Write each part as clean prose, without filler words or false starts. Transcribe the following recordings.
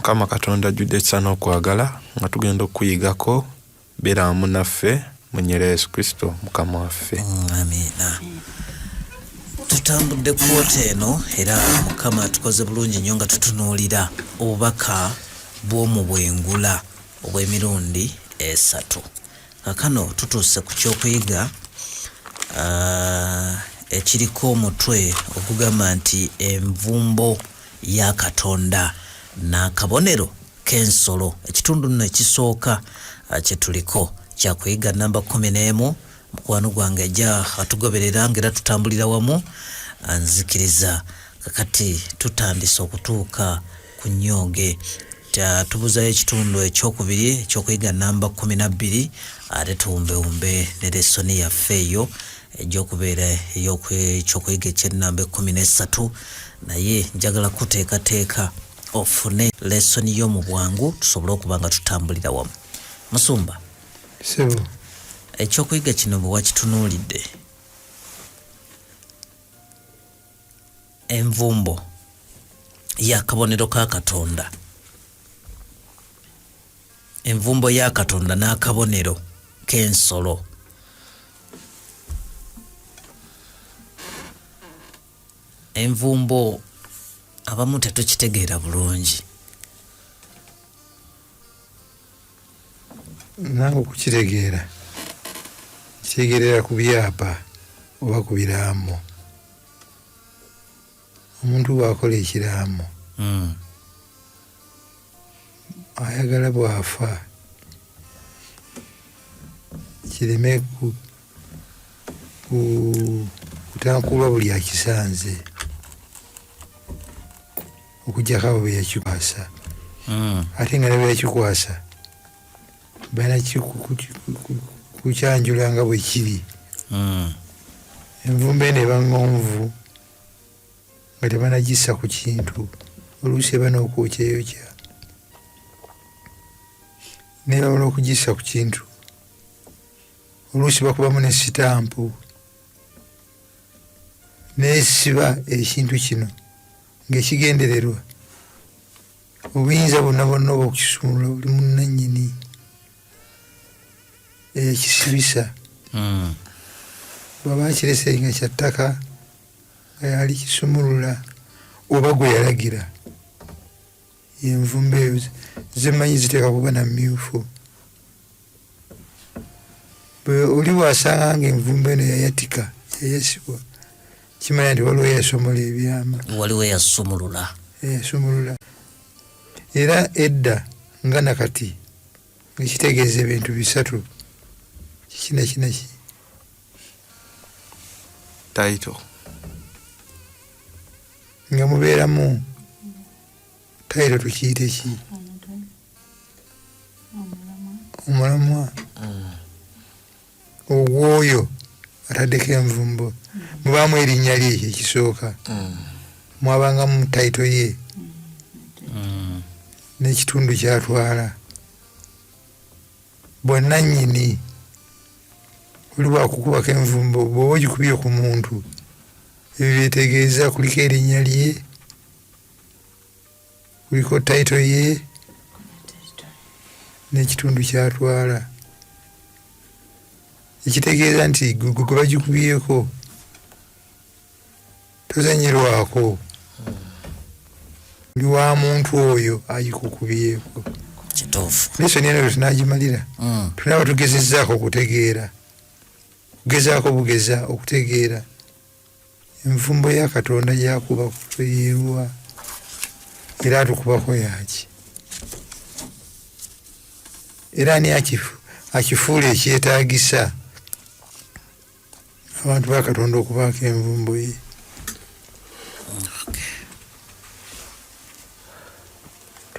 Mukama Katonda ajjudde ekisa n'okwagala nga tugenda okukuyigako, beera wamu naffe mu nnyina lya Yesu Kristo Mukama waffe. Amiina. Tutambudde kwota eno era Mukama atukoze bulungi nnyo nga tutunuulira obubaka bw'omu bwengula obw'emirundi esatu. Kaakano tutuuse ku ky'okuyiga ekiriko omutwe ogugamba nti envumbo ya Katonda n'akabonero k'ensolo. Ekitundu nno ekisooka kye tuliko kya kuyiga namba 11. Mukwano gwange ajja atugoberera ng'era tutambulira wamu, nzikiriza kakati tutandise okutuuka ku nnyooge. Tubuzayo ekitundu ekyokubiri ekyokuyiga namba 12, ate tuwumbewumbe ne lesoni yaffe eyo ejja okubeera ekyokuyiga eky'ennamba 13. Naye njagala kuteekateeka ofune lesoni yo mu bwangu tusobole okuba nga tutambulira wamu. Musumba, Ssebo. Ekyokuyiga kino bwe wakitunuulidde, envumbo y'akabonero ka Katonda, envumbo ya Katonda n'akabonero k'ensolo, envumbo abamu tetukitegeera bulungi. Nange okukitegeera nkitegeerera ku byapa oba ku biraamo. Omuntu bw'akola ekiraamo ayagala bw'afa kireme kutankuulwa buli akisanze, okuggyako abo be yakikwasa. Ate nga ne be yakikwasa balina kukyanjula nga bwe kiri. Envumbo eno eba ŋŋonvu nga tebanagissa ku kintu, oluusi eba n'okwokyayokya, naye bamala okugissa ku kintu oluusi bakubamu ne sitampu n'esiba ekintu kino ng'ekigendererwa obuyinza bwonna bwonna oba okukisumulula buli munnannyini eyakisibisa. Bw'aba akirese nga kya ttaka nga yali kisumulula oba gwe yalagira. Envumbo eyo zemanyi ziteeka kuba na mmyufu. Bwe oli bw'asanga ng'envumbo eno yayatika, yayasibwa, kimanya nti waliwo eyasomola ebyama. Waliwo eyasumulula. Eyasumulula. Era edda nga nakati ng'ekitegeeza ebintu bisatu, kiki na ki na ki? Title. Nga mubeeramu title tukiyite ki? Omulamwa ogw'oyo ataddeko envumbo. Mubaamu erinnya lye ekisooka, mwabangamu title ye n'ekitundu ky'atwala. Bwannannyini oli bw'akukubako envumbo, bw'oba ogikubye ku muntu, ebyo byetegeeza kuliko erinnya lye, kuliko title ye n'ekitundu ky'atwala. Ekitegeeza nti gwe gwe bagikubyeko tozanyirwako, oli wa muntu oyo agikukubyeko. Kituufu. Lesoni eno tunagimalira, tunaaba tugezezzaako okutegeera, kugezaako bugeza okutegeera envumbo ya Katonda gy'akuba ku yeeruwa, era atukubako yaaki, era ani akifuula ekyetaagisa abantu ba Katonda okubaako envumbo ye.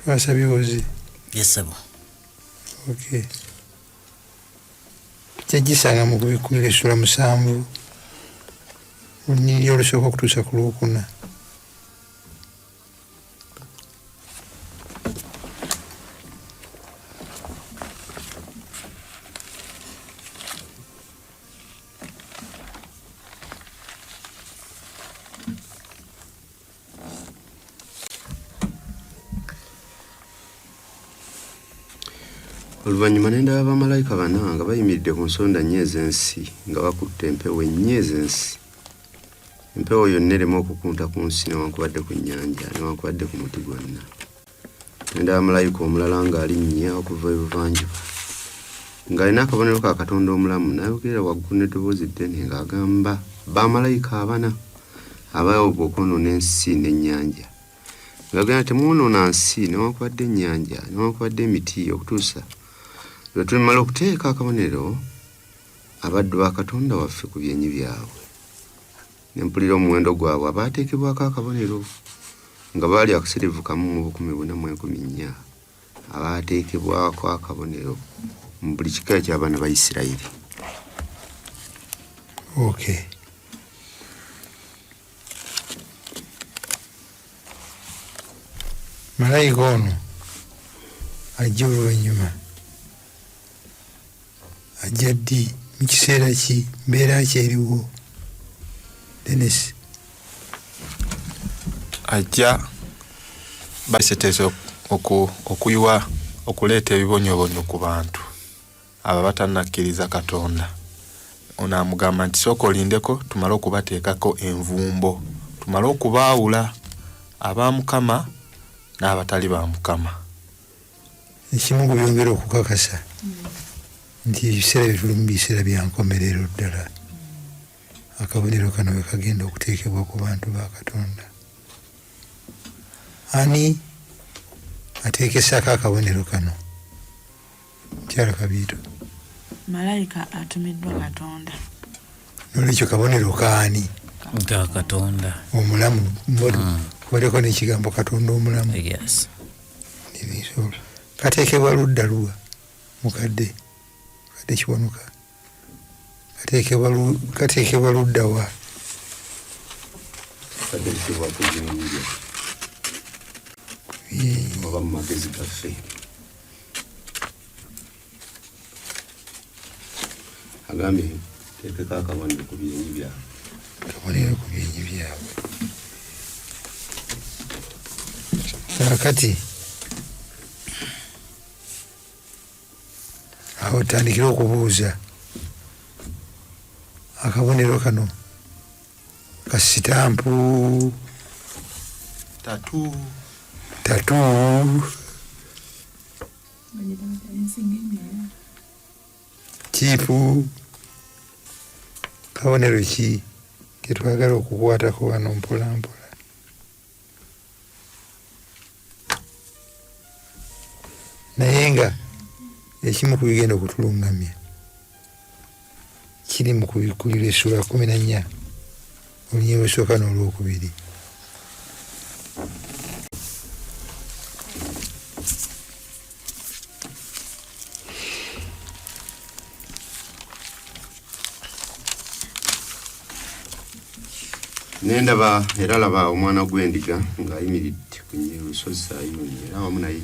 Twasabye ozi. Yes, sir. Okay. Tujja mu kubikkulira essula 7, olunyiriri olusooka okutuusa ku lwokuna. Oluvannyuma ne ndaba bamalayika bana nga bayimiridde ku nsonda nnya ez'ensi, nga bakutte empewo ennya ez'ensi, empewo yonna ereme okukunta ku nsi newankubadde ku nnyanja newankubadde ku muti gwonna. Ne ndaba malayika omulala ng'alinnya okuva ebuvanjuba, ng'alina akabonero ka Katonda omulamu, n'ayogerera waggulu n'eddoboozi ddene ng'agamba bamalayika abana abaawebwa okwonoona ensi n'ennyanja, ng'agamba, "Temwonoona nsi newankubadde ennyanja newankubadde emiti, okutuusa lwe tulimala okuteeka akabonero abaddu ba Katonda waffe ku byenyi byabwe." Ne mpulira omuwendo gwabwe abaateekebwako akabonero, nga baali 1,404,000, abaateekebwako akabonero mu buli kika eky'abaana ba Isirayiri. Okay, malayika ono ajja oluvannyuma ajja ddi, mu kiseera ki, mbeera ki eriwo, Denis? Ajja baseteeza okuyiwa, okuleeta ebibonyobonyo ku bantu abo abatannakkiriza Katonda. Ono amugamba nti, "Sooka olindeko tumale okubateekako envumbo, tumale okubaawula aba Mukama n'abatali ba Mukama." Ekimu ku byongera okukakasa nti ebiseera bye tulimu biseera bya nkomerero ddala, akabonero kano we kagenda okuteekebwa ku bantu ba Katonda. Ani ateekesaako akabonero kano, mukyala Kabiito? Malayika atumiddwa Katonda. Nolwekyo kabonero kaani? Ga Katonda. Omulamu. Kubaleko n'ekigambo Katonda omulamu. Yes. Ebisolo kateekebwa ludda luwa, mukadde? Mukadde Kiwanuka, kateekebwa ludda wa? Kateekebwa ku byenyi byaffe oba mu magezi gaffe. Agambye teekeko akabonero ku byenyi byabwe. Kabonero ku byenyi byabwe. Kaakati awo tutandikire okubuuza, akabonero kano ka sitampu? Tattoo. Tattoo, chip, kabonero ki ketwagala okukwatako wano mpola mpola? Naye nga ekimu ku bigenda okutulungamya kiri mu Kubikkulirwa essula 14, olunyiriri olusooka n'olwokubiri. Nendaba era, laba, omwana gw'endiga ng'ayimiridde ku lusozi Sayuuni, era wamu naye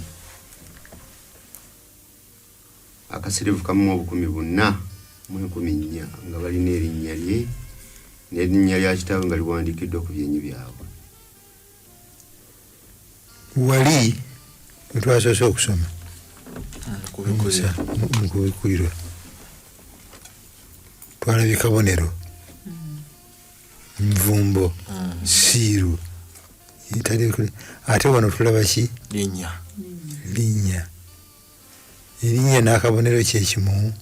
4,400,000, nga balina erinnya lye n'erinnya lya Kitaawe nga liwandiikiddwa ku byenyi byabwe. Wali bwe twasoose okusoma Kubikkulirwa. Mu Kubikkulirwa twalabye kabonero, nvumbo, seal. Ate wano tulaba ki? Linnya. Linnya. Erinnya n'akabonero kyekimu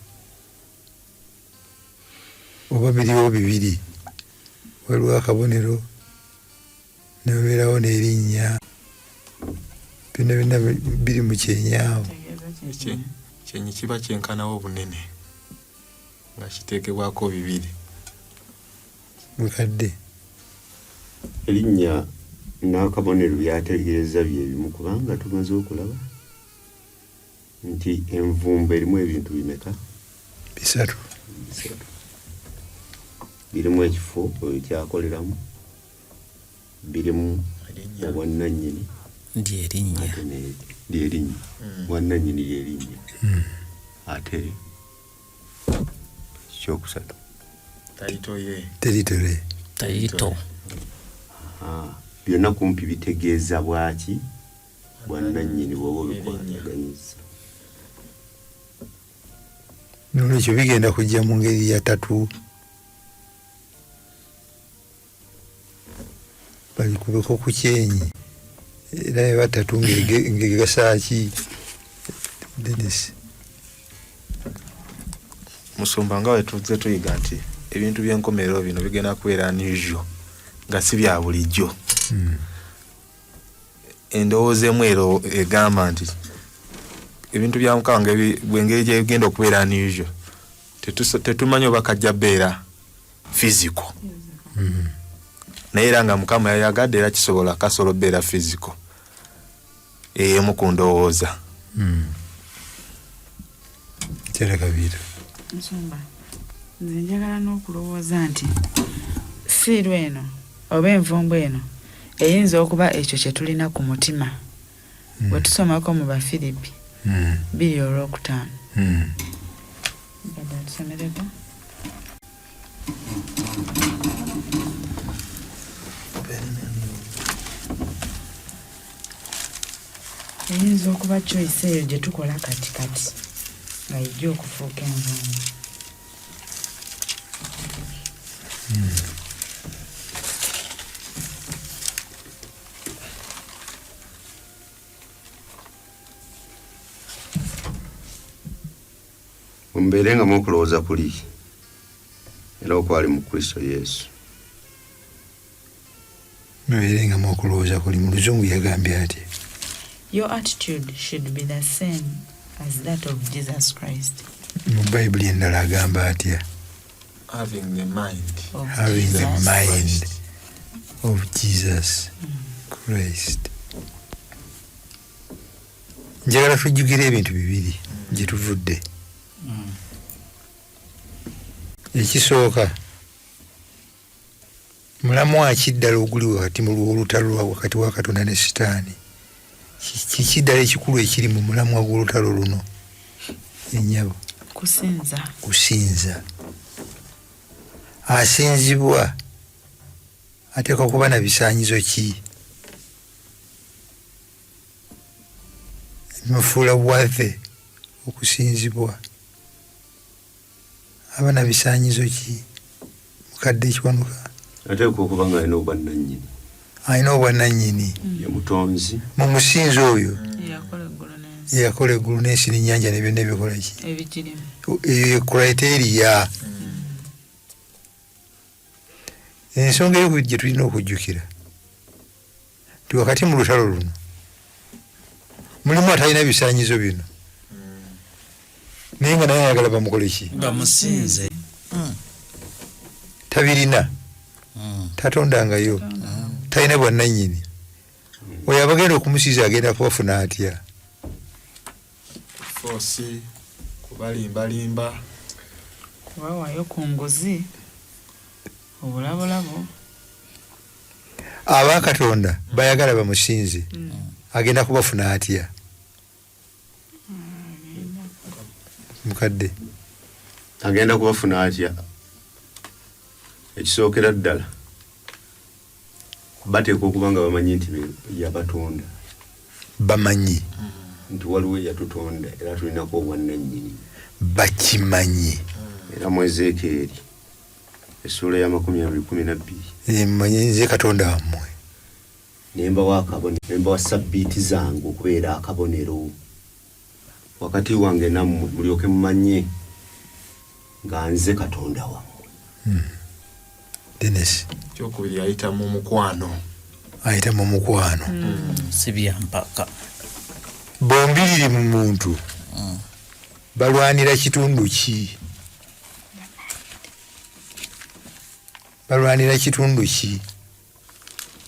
oba biriwo bibiri? Waliwo akabonero nebabeerawo n'erinnya. Byonna byonna biri mu kyenyaawo. Kyenyi kiba kyenkanawo obunene nga kiteekebwako bibiri. Mukadde? Erinnya n'akabonero byategeeza bye bimu, kubanga tumaze okulaba nti envumbo erimu ebintu bimeka? Bisatu. Bisatu. Birimu ekifo oyo kyakoleramu, birimu Erinnya. obwannannyini. Lyerinnya. Ate lyerinnya, bwannannyini lyerinnya. Ate ekyokusatu? Title ye. Territory. Title. Ah, byonna kumpi bitegeeza bwaki? Bwannannyini, bwoba obikwataganyiza. Nolwekyo bigenda kujja mu ngeri ya tatu. Balikubeko ku kyenyi era batatu ngegasaaki. Dennis. Musumba, nga wetuzze tuyiga nti ebintu by'enkomerero bino bigenda kubeera unusual, nga si bya bulijjo. Endowooza emu ero egamba nti ebintu bya Mukama bwengeri gyegenda okubeera unusual, tetumanyi oba kajja beera physical. Naye era nga Mukama yayagadde, era kisobola kasobola obeera physical. Ey'emu ku ndowooza. Kyera kabiira. Nsumba, nze njagala n'okulowooza nti seal eno oba envumbo eno eyinza okuba ekyo kye tulina ku mutima. Bwe tusomako mu Bafiripi 2:5. Badde atusomereko. Eyinza okuba choice eyo gye tukola kati kati nga yejja okufuuka envumbo. Mubeerengamu okulowooza kuli era okwali mu Kristo Yesu. Mubeerengamu okulowooza kuli, mu Luzungu yagambye atya? Your attitude should be the same as that of Jesus Christ. Mu Bayibuli endala agamba atya? Having the mind Of Having the Jesus. mind of Jesus Christ. Njagala tujjukire ebintu bibiri gye tuvudde. Ekisooka, mulamwa ki ddala oguli wakati mu lw'olutalo lwa wakati wa Katonda ne Sitaani? Kiki ddala ekikulu ekiri mu mulamwa gw'olutalo luno, ennyabo? Kusinza. Kusinza. Asinzibwa ateekwa kuba na bisaanyizo ki ebimufuula worthy okusinzibwa? Aba na bisaanyizo ki, mukadde Ekiwanuka? Ateekwa okuba nga alina obwannannyini. Alina obwannannyini. Ye mutonzi. Mu musinzi oyo. Eyakola eggulu n'ensi. Eyakola eggulu n'ensi n'ennyanja ne byonna ebikola ki? Ebigirimu. Eyo criteria. Ensonga eyokubiri gye tulina okujjukira nti wakati mu lutalo luno mulimu atalina bisaanyizo bino, naye nga naye ayagala bamukole ki? Bamusinze. Tabirina, tatondangayo, talina bwannannyini. Oyo abagenda okumusiiza agenda kubafuna atya? Force, kubalimbalimba. Kubawaayo ku nguzi, obulabolabo. Abakatonda bayagala bamusinze, agenda kubafuna atya, mukadde? Agenda kubafuna atya? Ekisookera ddala, bateekwa okuba nga bamanyi nti yabatonda. Bamanyi. Nti waliwo eyatutonda era tulinako obwannannyini. Bakimanyi. Era mu Ezeekyeri essuula ya 20:12. Mmanyi nze Katonda wammwe. Nembawa akabonero, nembawa sabbiiti zange okubeera akabonero wakati wange nammwe, mulyoke mumanye nga nze Katonda wammwe. Denis. Kyokubiri, ayita mu mukwano. Ayita mu mukwano. Si byampaka. Bombiriri mu muntu balwanira kitundu ki? Balwanira kitundu ki?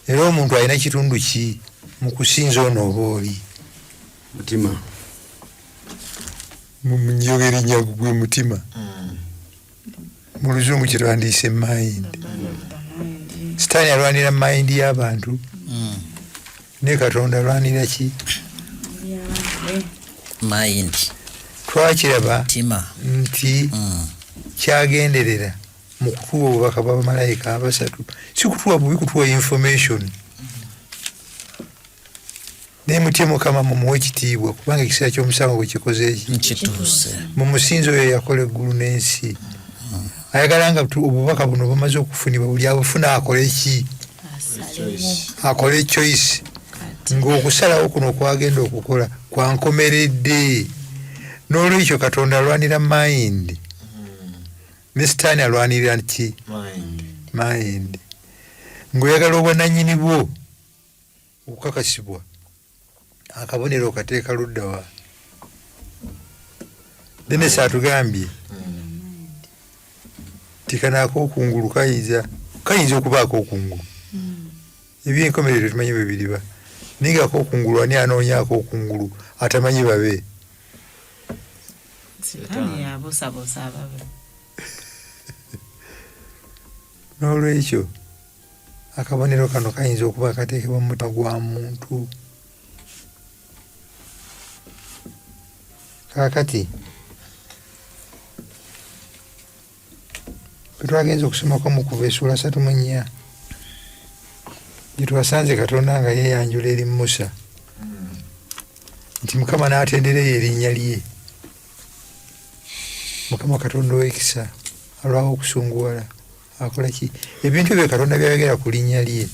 Era omuntu alina kitundu ki mu kusinza ono oba oli? Mutima. Mu njogera ennyangu, gwe mutima. Mu Luzungu kyetwandiise mind. Sitaani alwanira mind y'abantu, ne Katonda alwanira ki? Mind. Twakiraba Tima. nti kyagenderera mu kutuwa obubaka bwa bamalayika abasatu si kutuwa bubi, kutuwa information. Naye mutye Mukama, mumuwe ekitiibwa, kubanga ekiseera ky'omusango gwe kikoze eki? Kituuse. Mumusinze oyo yakola eggulu n'ensi. Ayagala nga obubaka buno bumaze okufunibwa, buli abufuna akole ki? Asalewo. Akole choice. Kati. Ng'okusalawo kuno kwagenda okukola kwankomeredde. N'olwekyo Katonda alwanira mind, ne Sitaani alwanirira ki? Mind. Mind. Ng'oyagala obwanannyini bwo okukakasibwa, akabonero okateeka luddawa? Denesi atugambye nti kano ak'okungulu kayinza okubaako okungulu, ebyenkomerero tetumanyi bwe biriba, naye nga ak'okungulu, ani anoonya ak'okungulu atamanyi babe? Sitaani yabuusabuusa ababe. N'olwekyo akabonero kano kayinza okuba akateekebwa mu mutima gwa muntu. Kaakati bwe twagenza okusomako mu Kuva essuula 34, gye twasanze Katonda nga yeeyanjula eri Musa nti Mukama n'atendereyo erinnya lye, Mukama Katonda ow'ekisa, alwawo okusunguwala, akola ki? Ebintu ebyo Katonda byayogera ku linnya lye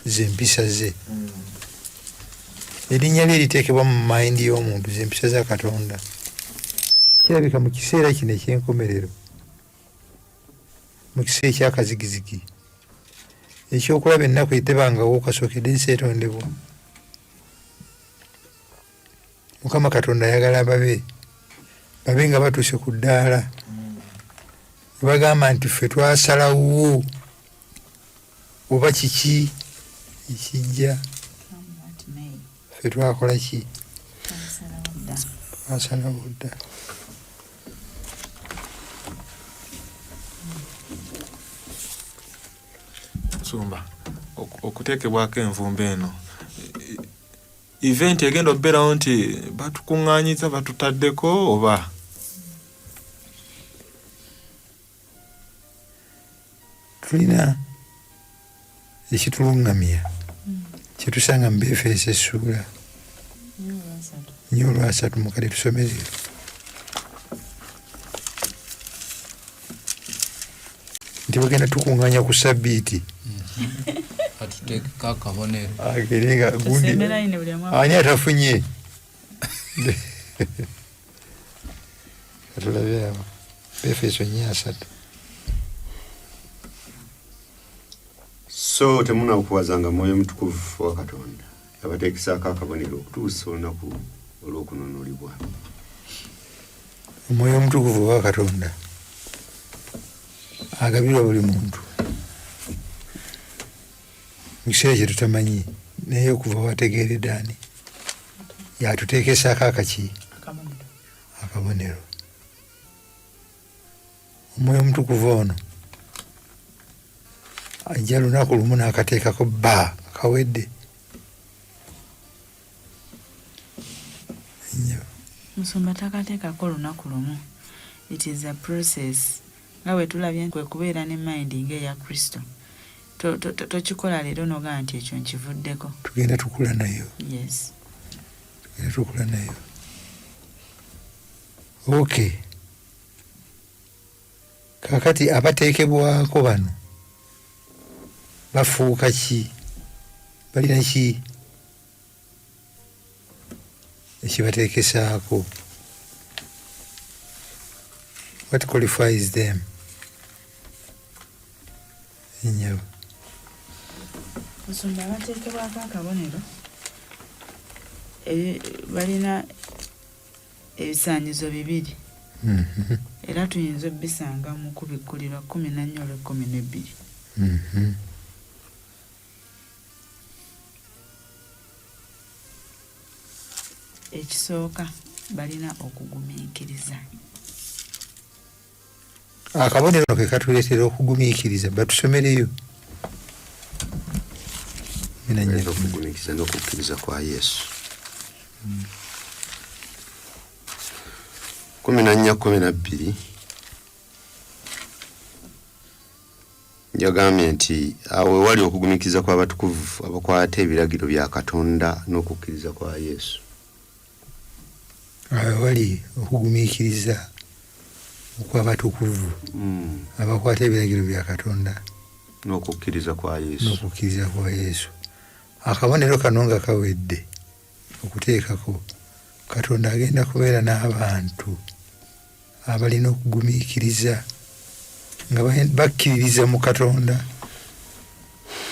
ze mpisa ze. Erinnya lye liteekebwa mu mind y'omuntu, ze mpisa za Katonda. Kirabika mu kiseera kino eky'enkomerero, mu kiseera ekyakazigizigi ekyokulaba ennaku etebangawo kasookedde ensi etondebwa, Mukama Katonda ayagala babe nga batuuse ku ddaala bagamba nti ffe twasalawo oba kiki ekijja, ffe twakola ki? Twasalawo dda. Nsumba, okuteekebwako envumbo eno, event egenda okubeerawo nti batukuŋŋaanyiza batutaddeko oba? Tulina ekituluŋŋamya kyetusanga mu Befeso essuula 4:3. Mukadde tusomere. Nti bagenda tukuŋŋaanya ku sabbiiti. Atuteekeko akabonero. Agerenga gundi. Tusembe line buli omu. Ani atafunye? Katulabe awo Befeso 4:3. So temunakuwazanga Mwoyo Mutukuvu wa Katonda, yabateekesaako akabonero okutuusa olunaku olw'okununulibwa. Omwoyo Omutukuvu wa Katonda agabirwa buli muntu mu kiseera kye tutamanyi, naye okuva wategeeredde ani yatuteekesaako akaki? Akabonero. Akabonero. Omwoyo Omutukuvu ono ajja lunaku lumu n'akateekako, bba kawedde. Nnyo. Musumba, takateekako lunaku lumu. It is a process, nga bwe tulabye kwe kubeera ne mind ng'eya Kristo. Tokikola leero nogamba nti ekyo nkivuddeko. Tugenda tukula nayo. Yes. Tugenda tukula nayo. Okay, kakati abateekebwako bano bafuuka ki? Balina ki ekibateekesaako? What qualifies them? Ennyabo. Musumba, abateekebwako akabonero balina ebisaanyizo bibiri. Era tuyinza obisanga mu Kubikkulirwa 14:12. Ekisooka, balina okugumiikiriza. Akabonero ke katuleetera okugumiikiriza. Batusomereyo. 14. Okugumiikiriza n'okukkiriza kwa Yesu. 14:12. Yagambye nti awo wewali okugumiikiriza kw'abatukuvu abakwata ebiragiro bya Katonda n'okukkiriza kwa Yesu. Awo wewali okugumiikiriza okw'abatukuvu abakwata ebiragiro bya Katonda n'okukkiriza kwa Yesu. N'okukkiriza kwa Yesu. Akabonero kano nga kawedde okuteekako, Katonda agenda kubeera n'abantu abalina okugumiikiriza nga bakkiririza mu Katonda,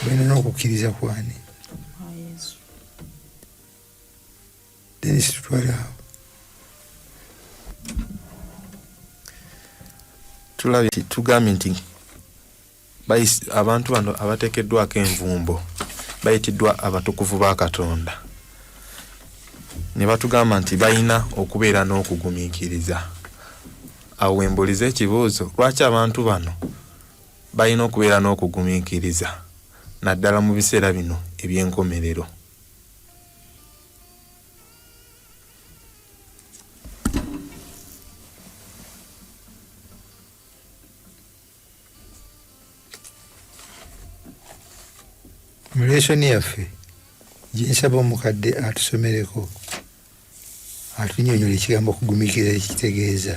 balina n'okukkiriza kwani? Denis, tutwale awo. Tulabye tugambye nti abantu bano abateekeddwako envumbo bayitiddwa abatukuvu ba Katonda, ne batugamba nti balina okubeera n'okugumiikiriza. Awo wembuuliza ekibuuzo, lwaki abantu bano balina okubeera n'okugumiikiriza naddala mu biseera bino eby'enkomerero? Mu lesoni yaffe gyensaba omukadde atusomereko atunyonyola ekigambo okugumiikiriza ekitegeeza,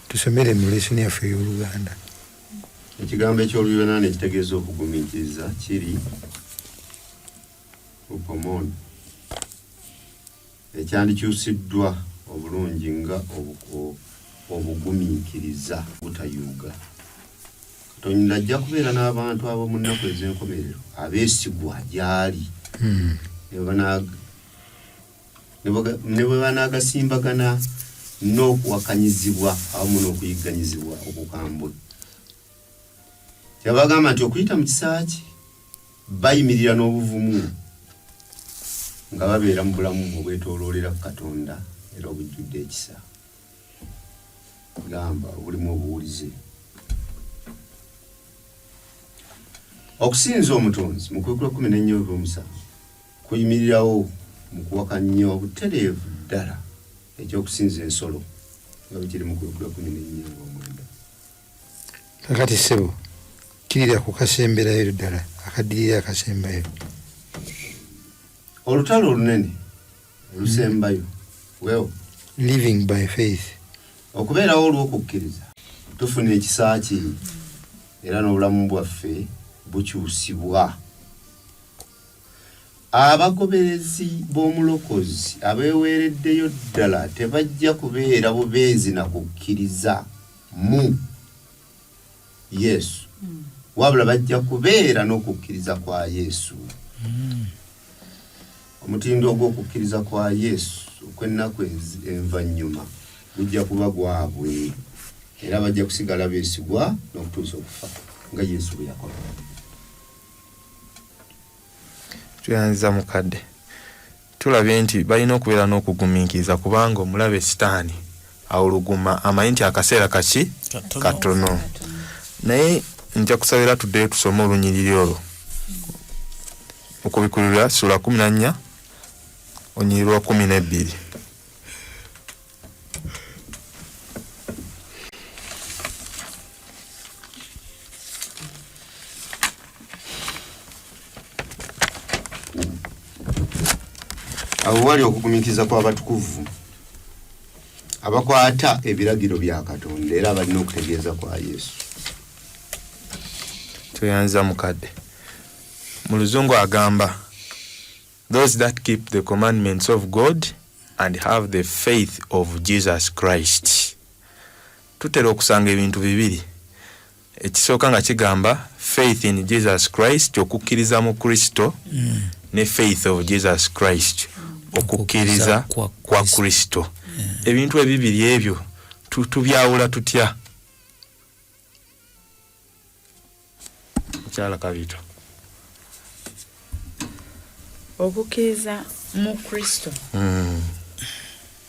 tusomere mu lesoni yaffe ey'Oluganda. Ekigambo eky'Oluyonaani ekitegeeza okugumiikiriza kiri upomon, ekyandikyusiddwa obulungi nga obugumiikiriza butayuuga. Katonda ajja kubeera n'abantu ab'omu nnaku ez'enkomerero abeesigwa gy'ali, ne bwe banaagasimbagana n'okuwakanyizibwa awamu n'okuyigganyizibwa okukambwe. Kyabagamba nti okuyita mu kisa kye bayimirira n'obuvumu nga babeera mu bulamu obwetooloolera ku Katonda era obujjudde ekisa, gamba obulimu obuwulize. Okusinza Omutonzi mu Kubikkula 14 olunyiriri kuyimirirawo mu kuwakanya obutereevu ddala ekyokusinza ensolo nga bwe kiri mu Kubikkula 14:9. Kakati ssebo, kkirira ku kasemberayo ddala, akaddirira akasembayo. Olutalo olunene olusembayo wewo. Living by faith. Okubeerawo olw'okukkiriza tufuna ekisa kye era n'obulamu bwaffe bukyusibwa. Abagoberezi b'Omulokozi abeeweereddeyo ddala tebajja kubeera bubeezi na kukkiriza mu Yesu, wabula bajja kubeera n'okukkiriza kwa Yesu. Omutindo ogw'okukkiriza kwa Yesu okw'ennaku envannyuma gujja kuba gwabwe, era bajja kusigala beesigwa n'okutuusa okufa nga Yesu bwe yakola. Tuyanziza mukadde. Tulabye nti balina okubeera n'okugumiikiriza kubanga omulabe Sitaani awuluguma, amanyi nti akaseera kaki katono. Naye nja kusabira tuddeyo tusome olunyiriri olwo, Okubikkulirwa ssuula 14 olunyiriri lwa 12. Awo wali okugumiikiriza kw'abatukuvu abakwata ebiragiro bya Katonda era abalina okutegeeza kwa Yesu. Tweyanza mukadde. Mu Luzungu agamba, "Those that keep the commandments of God and have the faith of Jesus Christ." Tutera okusanga ebintu bibiri. Ekisooka nga kigamba faith in Jesus Christ, okukkiriza mu Kristo, ne faith of Jesus Christ, okukkiriza kwa Kristo. Ebintu ebibiri ebyo tubyawula tutya, mukyala Kabito? Okukkiriza mu Kristo,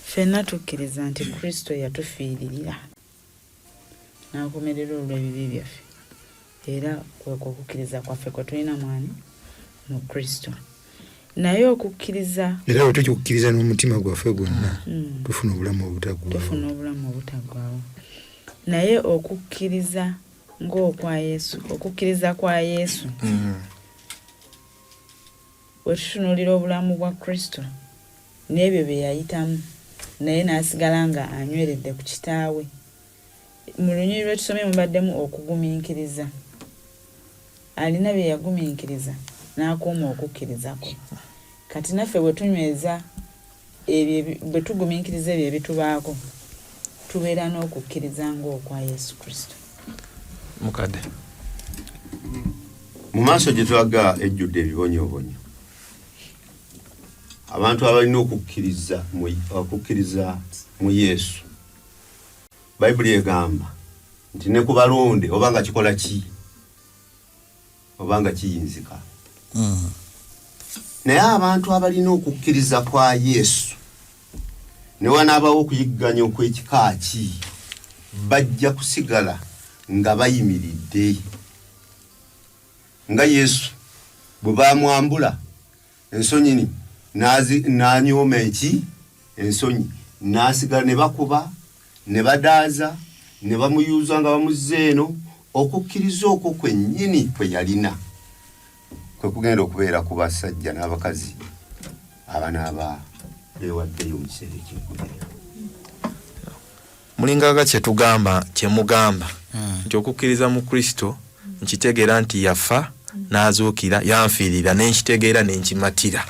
ffenna tukkiriza nti Kristo yatufiiririra n'akomerera olw'ebibi byaffe, era kwekwo okukkiriza kwaffe kwe tulina mwani mu Kristo. Naye okukkiriza Era bwe tukikukkiriza n'omutima gwaffe gwonna, tufuna obulamu obutaggwaawo. Tufuna obulamu obutaggwaawo. Naye okukkiriza Ng'okwa Yesu, okukkiriza kwa Yesu. Bwe tutunuulira obulamu bwa Kristo n'ebyo bye yayitamu, naye n'asigala nga anyweredde ku Kitaawe. Mu lunyiriri lwe tusomye mubaddemu okugumiikiriza. Alina bye yagumiikiriza n'akuuma okukkiriza kwe. Kati naffe bwe tunyweza ebyo, bwe tugumiikiriza ebyo ebitubaako, tubeera n'okukkiriza ng'okwa Yesu Kristo. Mukadde. Mu maaso gye tulaga ejjudde ebibonyoobonyo, abantu abalina okukkiriza mu Yesu, Bayibuli egamba nti ne ku balonde oba nga kikola ki, oba nga kiyinzika. Naye abantu abalina okukkiriza kwa Yesu, ne wanaabawo okuyigganya okw'ekika ki, bajja kusigala nga bayimiridde. Nga Yesu bwe baamwambula ensonyi n'anyooma eki ensonyi, n'asigala, ne bakuba ne badaaza ne bamuyuuza nga bamuzza eno. Okukkiriza okwo kwennyini kwe yalina kwe kugenda okubeera ku basajja n'abakazi abanaaba beewaddeyo mu kiseera eky'enkomerero. Mulingaga kyetugamba, kyemugamba nti okukkiriza mu Kristo, nkitegeera nti yafa n'azuukira, yanfiirira, nenkitegeera nenkimatira.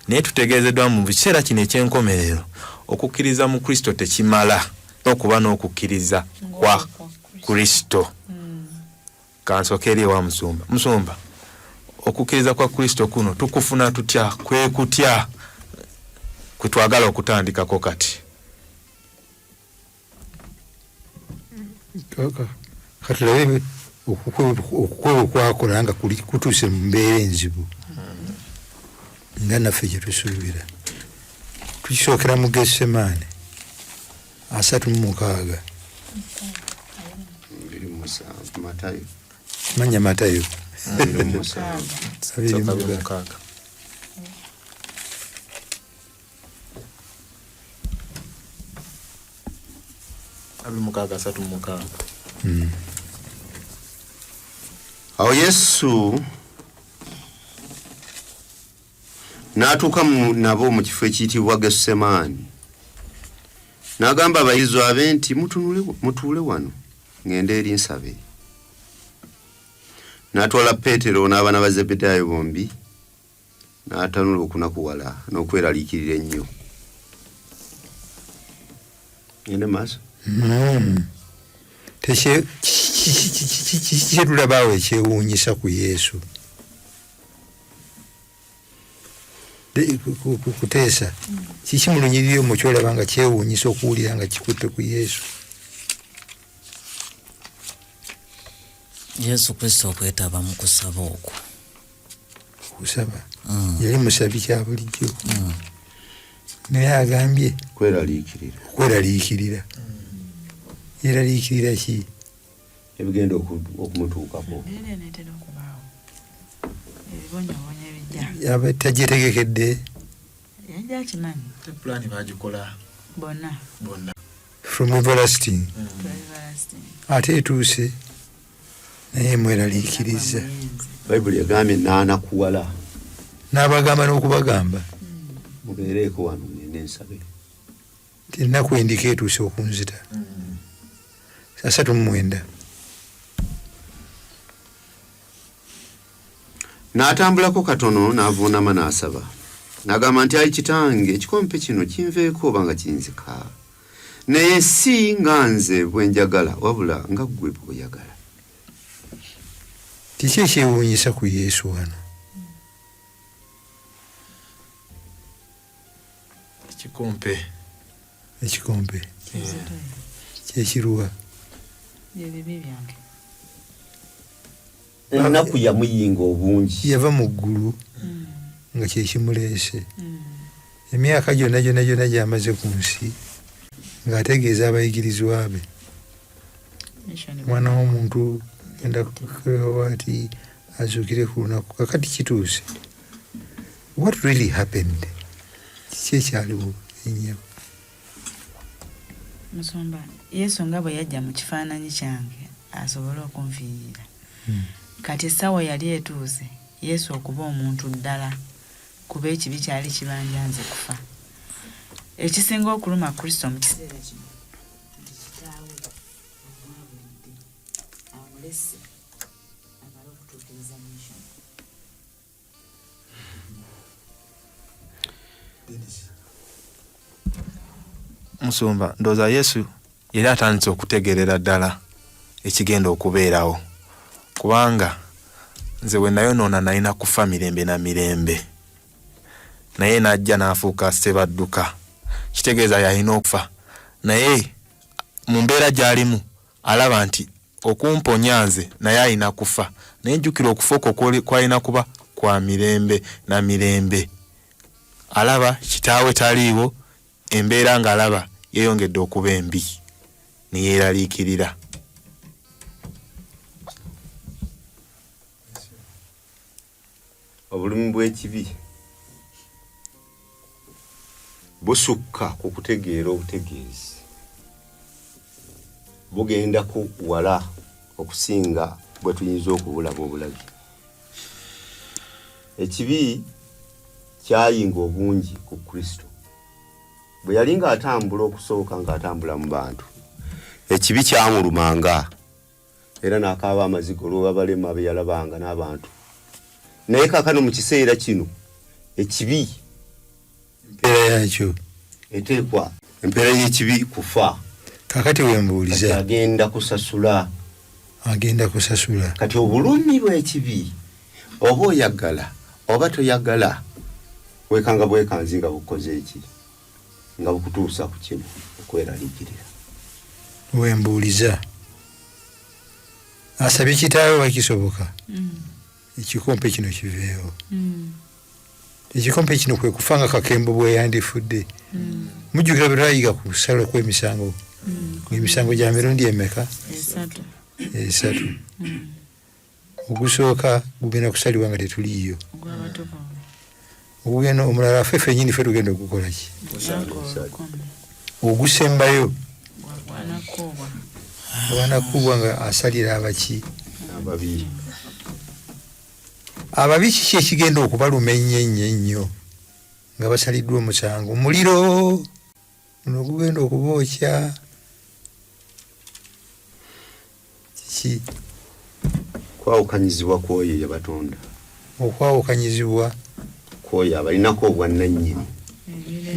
Naye tutegeezeddwa mu kiseera kino eky'enkomerero, okukkiriza mu Kristo tekimala, n'okuba n'okukkiriza kwa Kristo. Kansooke eri ewa Musumba. Musumba, okukkiriza kwa Kristo kuno tukufuna tutya? Kwe kutya kwe twagala okutandikako kati? Katulabe okukwebwa kwakola nga kutuuse mu mbeera enzibu nga naffe gye tusuubira. Tukisookera mu Gethsemane 36. 27, Matayo. Manya Matayo. 27. 26. 26, 36. Awo Yesu n'atuuka nabo mu kifo ekiyitibwa Gethsemane, n'agamba abayigirizwa be nti, mutuule wano, ŋŋende eri nsabe. N'atwala Peetero n'abaana ba Zebedaayo bombi, n'atanula okunakuwala n'okweraliikirira ennyo. Ngende maaso. Kyetulabaawo ekyewuunyisa ku Yesu kuteesa kiki mu lunyiriri omwo kyolaba nga kyewuunyisa okuwulira nga kikutte ku Yesu? Yesu Kristo okwetaba mu kusaba okwo. Okusaba. Yali musabi kya bulijjo. Naye agambye kweraliikirira. Okweraliikirira. Yeraliikirira ki? Ebigenda okumutuukako. Embeera eneetera okubaawo. Ebibonyoobonyo ebijja. Yaba tagyetegekedde. Yajja akimanyi. Pulaani bagikola bonna. Bonna. From everlasting. To everlasting. Ate etuuse naye mweraliikiriza. Bayibuli egambye n'anakuwala. N'abagamba n'okubagamba. Mubeereeko wano ngende nsabe. Nti ennaku endiko etuuse okunzita. 39. N'atambulako katono n'avuunama n'asaba. N'agamba nti, ayi Kitange, ekikompe kino kinveeko oba nga kinzika. Naye si nga nze bwe njagala, wabula nga ggwe bw'oyagala. Kiki ekyewuunyisa ku Yesu wano? Ekikompe. Ekikompe. Kyekiruwa? Ebibi byange. Ennaku yamuyinga obungi. Yava mu ggulu nga kyekimuleese. Emyaka gyonna gyonna gyonna gy'amaze ku nsi ng'ategeeza abayigirizwa be. Mwana w'omuntu agenda ati azuukire ku lunaku. Kakati kituuse. What really happened? Kiki ekyaliwo ennyo? Musumba, Yesu nga bwe yajja mu kifaananyi kyange. Asobole okunfiirira. Kati essaawa yali etuuse Yesu okuba omuntu ddala, kuba ekibi kyali kibanja nze kufa. Ekisinga okuluma Kristo mu kiseera kino nti Kitaawe amwabulidde, amulese amale okutuukiriza mission. Musumba, ndowooza Yesu yali atandise okutegeerera ddala ekigenda okubeerawo, kubanga nze bwe nayonoona nalina kufa mirembe na mirembe, naye n'ajja n'afuuka ssebadduka, kitegeeza yalina okufa, naye mu mbeera gy'alimu alaba nti okumponya nze naye alina kufa, naye jjukira okufa okwo kwalina kuba kwa mirembe na mirembe. Alaba kitaawe taliiwo, embeera ng'alaba yeeyongedde okuba embi ne yeeraliikirira. Obulumi bw'ekibi busukka ku kutegeera obutegeezi, bugendako wala okusinga bwe tuyinza okubulaba obulabi. Ekibi kyayinga obungi ku Kristo. Bwe yali ng'atambula okusooka ng'atambula mu bantu, ekibi kyamulumanga era n'akaaba amaziga olw'abalema be yalabanga n'abantu. Naye kaakano mu kiseera kino ekibi empeera yakyo eteekwa, empeera y'ekibi kufa. Kaakati wembuuliza, Kati agenda kusasula, agenda kusasula. Kati obulumi bw'ekibi oba oyagala oba toyagala, wekanga bwekanzi nga bukukoze eki, nga bukutuusa ku kino okweraliikirira. Wembuuliza, asabye kitaawe wakisoboka ekikompe kino kiveewo. Ekikompe kino kwe kufa nga Kakembo bwe yandifudde. Mujjukira bwe twayiga ku kusala kw'emisango, emisango gya mirundi emeka? Esatu. Esatu. Ogusooka gugenda kusalibwa nga tetuliiyo, Ogw'abatukuvu. ogugenda omulala ffe ffennyini ffe tugenda okukola ki? Myaka olukumi. Ogusembayo Gwanakuubwa. Gwanakuubwa nga asalira abaki? Ababi. Ababi kiki ekigenda okubaluma ennyo ennyo ennyo nga basaliddwa omusango? Muliro guno gugenda okubookya. Kiki? Kwawukanyizibwa kw'oyo eyabatonda. Okwawukanyizibwa kw'oyo abalinako obwannannyini.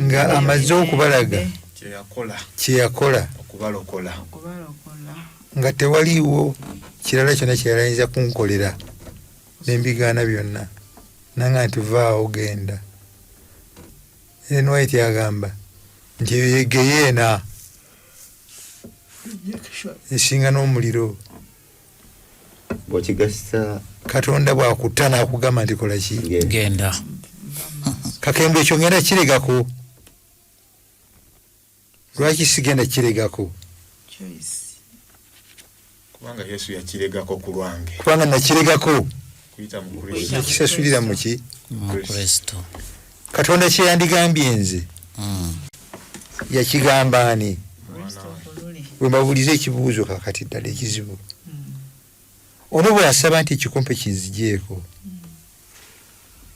Nga amaze okubalaga Kye yakola. Kye yakola. Okubalokola. Okubalokola. Nga tewaliiwo kirala kyonna kye yali ayinza kunkolera n'embigaana byonna. Nanga nti vaawo genda. Ellen White agamba nti eyo ye geyeena esinga n'omuliro. Bw'okigasa Katonda bw'akutta n'akugamba nti kola ki? Genda. Kakembo ekyo ngenda kiregako. Lwaki sigenda kiregako? Choice. Kubanga Yesu yakiregako ku lwange. Kubanga nakiregako. Kuyita mu Kristo. Nakisasulira mu ki? Mu Kristo. Katonda kye yandigambye nze. Yakigamba ani? Kristo ku luli. Bwe mbabuuliza ekibuuzo kaakati ddala ekizibu. Ono bw'asaba nti ekikompe kinzigyeko,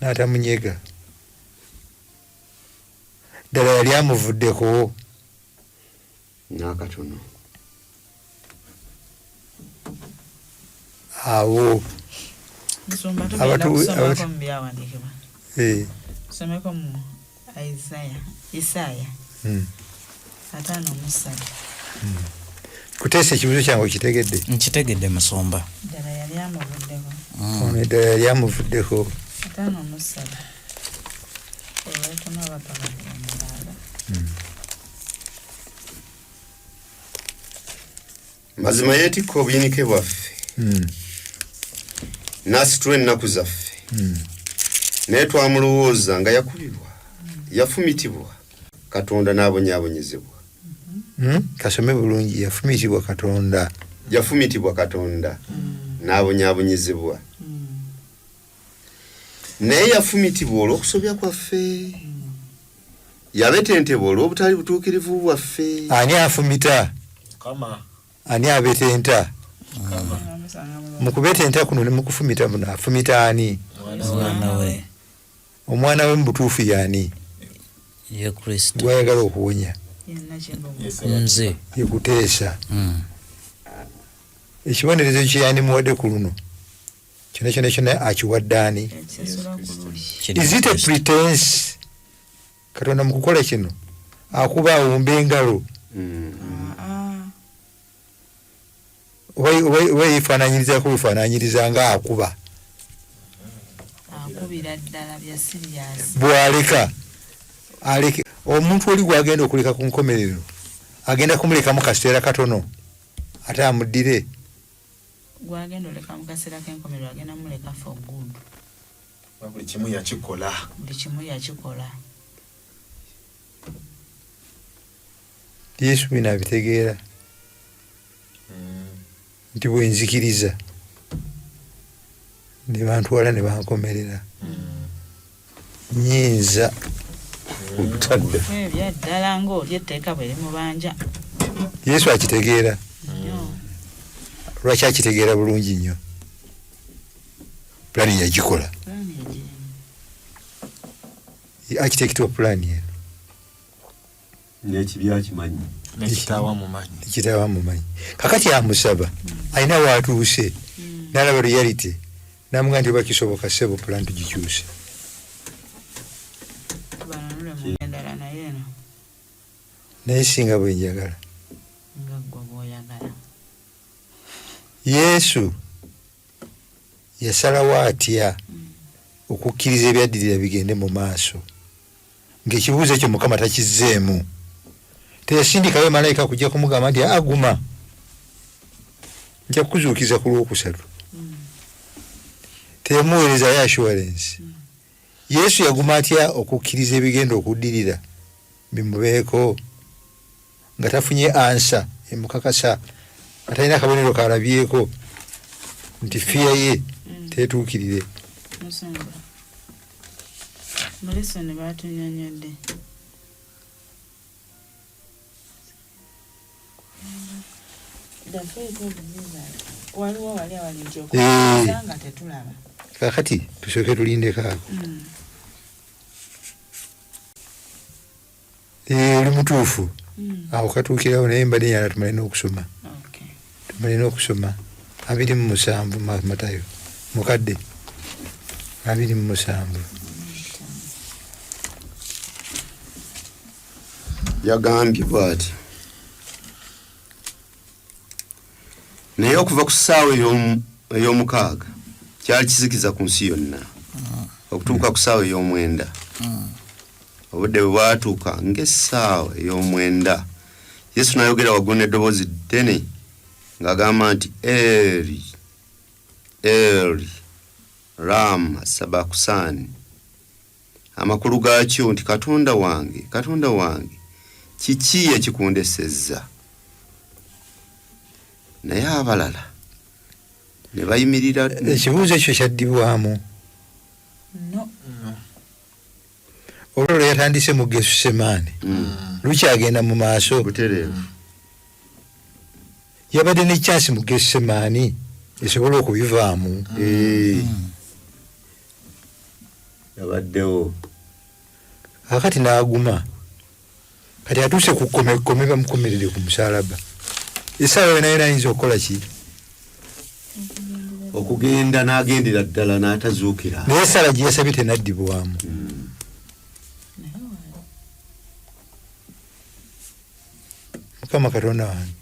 n'atamunyega, ddala yali amuvuddeko? N'akatono. Awo. Nsumba tugenda kusomako mu byawandiikibwa. Tusomeko mu Isaya, Isaaya 53. Kuteesa ekibuuzo kyange okitegedde? Nkitegedde musumba. Ddala yali amuvuddeko. Ono eddala yali amuvuddeko. 53. Olwetuma bapaka omulala. Mazima yeetikka obuyinike bwaffe, n'asitula ennaku zaffe, naye twamulowooza nga yakubibwa, yafumitibwa Katonda n'abonyaabonyezebwa. Kasome bulungi, yafumitibwa Katonda. Yafumitibwa Katonda n'abonyaabonyezebwa. Naye yafumitibwa olw'okusobya kwaffe, yabetentebwa olw'obutali butuukirivu bwaffe. Ani afumita? Mukama. Ani abetenta? Mu kubetenta kuno ne mukufumita muno afumita ani? Omwana we. Omwana we mu butuufu y'ani? Ye Kristo. Gwayagala okuwonya. Nze. Ye Kuteesa. Ekibonerezo kye yandimuwadde ku luno kyonna kyonna kyonna akiwadde ani? Is it a pretense? Katonda mu kukola kino akuba awumba engalo. Oba yeefaanaanyirizaako bwefaanaanyiriza nga akuba. Akubira ddala bya serious. Bw'aleka aleke omuntu oli gw'agenda okuleka ku nkomerero agenda kumulekamu kaseera katono ate amuddire. Gw'agenda oleka mu kaseera k'enkomerero agenda muleka for good. Buli kimu yakikola. Buli kimu yakikola. Yesu bino abitegeera nti bwe nzikiriza ne bantwala ne bankomerera nnyinza obutadda. Ebya ddala ng'oli etteeka bwe limubanja. Yesu akitegeera. Lwaki akitegeera bulungi nnyo? Pulaani yagikola. Architect wa pulaani eno. N'ekibi akimanyi. N'ekitaawa mumanyi. Ekitaawa mumanyi. Kakati amusaba alina waatuuse n'alaba reality n'amugamba nti oba kisoboka ssebo pulaani tugikyuse. Tubanunule mu endala naye eno. Naye singa bwe njagala. Nga ggwe bw'oyagala. Yesu yasalawo atya okukkiriza ebyaddirira bigende mu maaso ng'ekibuuzo ekyo Mukama takizzeemu. Teyasindikayo malayika kujja kumugamba nti aguma nja kukuzuukiza ku lwokusatu. Teyamuweerezayo assurance. Yesu yaguma atya okukkiriza ebigenda okuddirira bimubeeko nga tafunye ansa emukakasa, nga talina akabonero kalabyeko nti fiya ye tetuukirire. Musumba, mu lesson baatunyonnyodde The faith of Jesus. Waliwo wali awali nti okukkiriza nga tetulaba. Kakati tusooke tulindeko ako. Oli mutuufu. Awo katuukirawo naye mbadde njagala tumale n'okusoma. Tumale n'okusoma 27 Matayo mukadde 27. Yagambye bw'ati, naye okuva ku ssaawa ey'omukaaga kyali kizikiza ku nsi yonna okutuuka ku ssaawa ey'omwenda. Obudde bwe bwatuuka ng'essaawa ey'omwenda, Yesu n'ayogera waggulu n'eddoboozi ddene ng'agamba nti Eri, Eri, Lama sabakusani, amakulu gaakyo nti Katonda wange, Katonda wange, kiki ekikundesezza? Naye abalala ne bayimirira. Ekibuuzo ekyo kyaddibwamu. No. Olwo lwe yatandise mu Gesusemaani lukyagenda mu maaso. Butereevu. Yabadde ne chance mu Gesusemaani esobola okubivaamu. Yabaddewo. Kakati n'aguma. Kati atuuse ku kkome bamukomerere ku musalaba. Essaawa yonna yonna ayinza okukola ki? Okugenda n'agendera ddala n'atazuukira. Naye essala gye yasabye tenaddibwamu. Mukama Katonda wange,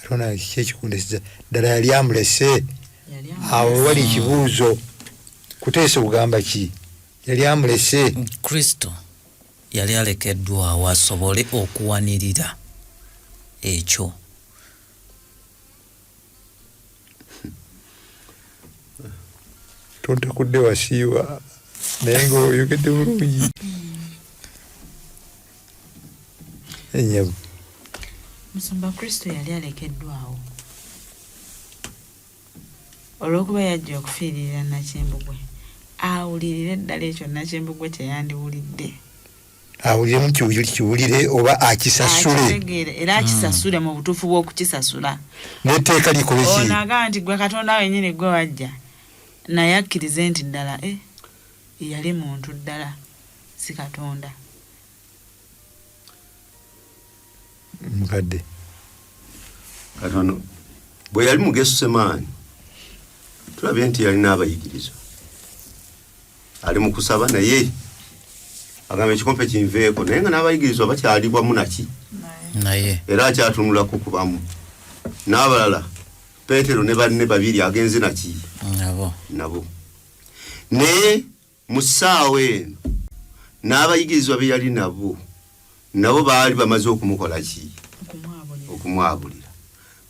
Katonda wange kiki ekikundesiza? Ddala yali amulese. Awo wali ekibuuzo. Kuteesa ogamba ki? Yali amulese. Kristo yali alekeddwawo asobole okuwanirira ekyo. Tontakudde wasiiwa naye ng'oyogedde bulungi. Ennyabo. Musumba, Kristo yali alekeddwawo olw'okuba yajja okufiiririra Nakimbugwe awulirire ddala ekyo Nakimbugwe kye yandiwulidde. Awuliremu kiwulire oba akisasule. Akitegeere era akisasule mu butuufu bw'okukisasula. N'etteeka likole ki? Ono agamba nti gwe Katonda wennyini gwe wajja, naye akkirize nti ddala yali muntu ddala, si Katonda. Mukadde. Katono bwe yali mu Gethsemane, tulabye nti yalina abayigirizwa, ali mu kusaba naye agamba ekikompe kinveeko, naye nga n'abayigirizwa bakyali wamu naki naye era akyatunulako kubamu n'abalala, Peetero ne banne babiri agenze naki nabo nabo. Naye mu ssaawa eno n'abayigirizwa be yali nabo nabo baali bamaze okumukola ki? Okumwabulira,